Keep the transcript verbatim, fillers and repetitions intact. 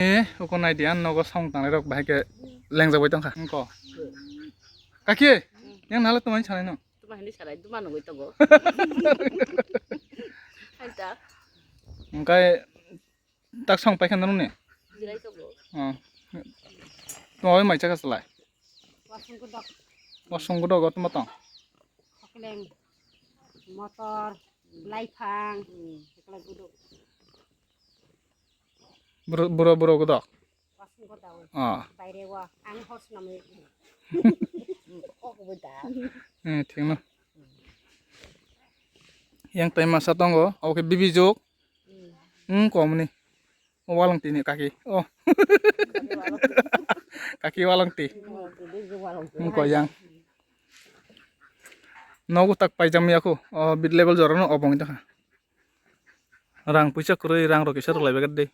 Eh, uko nai dia, nogo song tangnai rok bahai ke lengjak bai tongkha. Engko. Kaki, yang nala tumani sanai no? Tuma hindi sarai, tuma nungui togo. Aita. Engkai tak song paikha nang ni? Jirai togo. Oh. Tuma bai mai chaka salai. Wasung kodok. Wasung kodok tuma tong. Kokleng, motor, laifang, ekla guduk. Bro, bro, bro, godok. Wasung godao. Ah. Baire wa, ang hor swnamwi. Kok bo da. Eh, thik no. Yang tai masa tongo, oke bibi juk. Hmm, komni. O walong tini kaki. Oh. Kaki walong ti. Hmm, ko yang. Nogo tak paijam yaku. Oh, bit level jorano obong ita. Rang puisa kwrwi, rang rok kisa rwlai bagwi de.